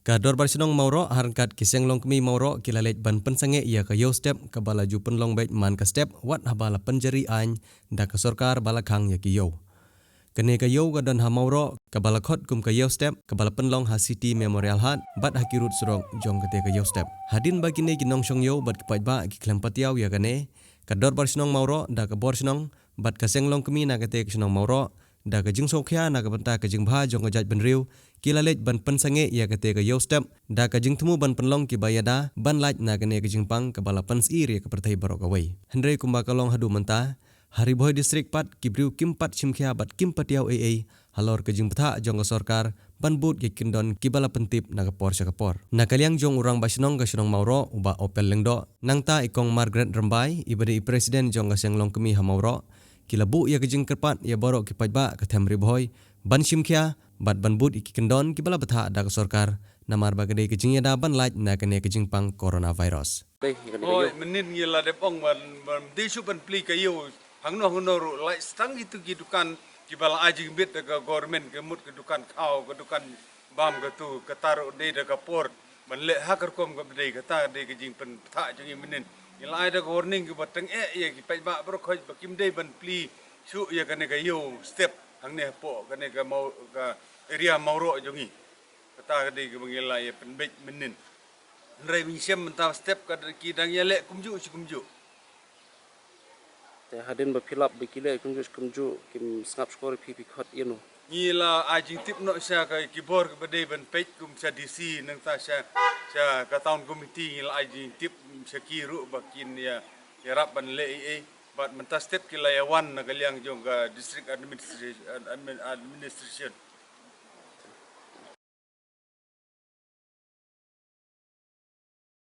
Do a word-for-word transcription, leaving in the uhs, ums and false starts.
Ka Dorbar Shnong Mawroh ha ryngkat ki Seng Longkmie Mawroh ki la leit ban pynsangeh ïa ka ïew step kaba la ju pynlong beit man ka step wat haba la pynjari aiñ da ka sorkar ba la khang ïa ki ïew. Kane ka ïew ka don ha Mawroh kaba la khot kum ka ïew step kaba la pynlong ha City Memorial Hut bad ha ki rud surok jong kate ka ïew step. Hadien ba kine ki nongshong ïew bad ki paidbah ki khlem patiaw ïa kane, ka Dorbar Shnong Mawroh da ka bor shnong bad ka Seng Longkmie na kate ka shnong Mawroh da ka jingsngewkhia na ka bynta ka jingbha jong ka jaitbynriew ki la leit ban pynsangeh ïa kate ka ïew step da ka jingthmu ban pynlong kiba ïada ban lait na kane ka jingpang kaba la pynsyier ïa ka pyrthei baroh kawei. Hynrei kumba ka long haduh mynta, ha Ri Bhoi District pat ki briew kim pat shimkhia bad kim patiaw ei ei halor ka jingbthah jong ka sorkar ban bud ïa ki kyndon kiba la pyntip na ka por sha ka por. Na ka liang jong u Rangbah Shnong ka shnong Mawroh u Bah Opel Lyngdoh, nangta i Kong Margaret Rymbai iba dei i President jong ka Seng Longkmie ha Mawroh, ki la buh ïa ka jingkyrpad ïa baroh ki paidbah ka them Ri Bhoi ban shimkhia bad ban bud ïa ki kyndon kiba la bthah da ka sorkar namar ba ka dei ka jingïada ban lait na kane ka jingpang coronavirus. Hoi, mynnin ngi la dep ong ban, ban dei shu ban plie ka ïew hangno hangno ruh, lait tang kitu ki dukan kiba la ai jingbit da ka government, ka mut ka dukan khaw, ka dukan bam, katu kata ruh dei da ka por ban leh ha ka rukom kaba dei. Kata dei ka jingpynbthah jong ngi mynnin. Ngi la ai da ka warning kaba tyngeh ïa ki paidbah baroh khoit ba kim dei ban plie shuh ïa kane ka ïew step hangne hapoh kane ka Maw-, ka area Mawroh jong ngi. Kata ka dei kaba ngi la ïa pynbeit mynnin. Hynrei mynshem mynta step ka ki dang ïaleh kumjuh shi kumjuh. Te hadien ba phi lap ba ki leh kumjuh shi kumjuh, kim sngap shkor ïa phi, phi khot ïano? Ngi la ai jingtip noh sha ka, ki bor kiba dei ban peit kum sha D C, nangta sha, sha ka town committee ngi la ai jingtip sha ki ruh ba kin ïa, ïarap ban leh ei ei. Bad mynta step ki la ïa wan na ka liang jong ka district administration, admin-, administration.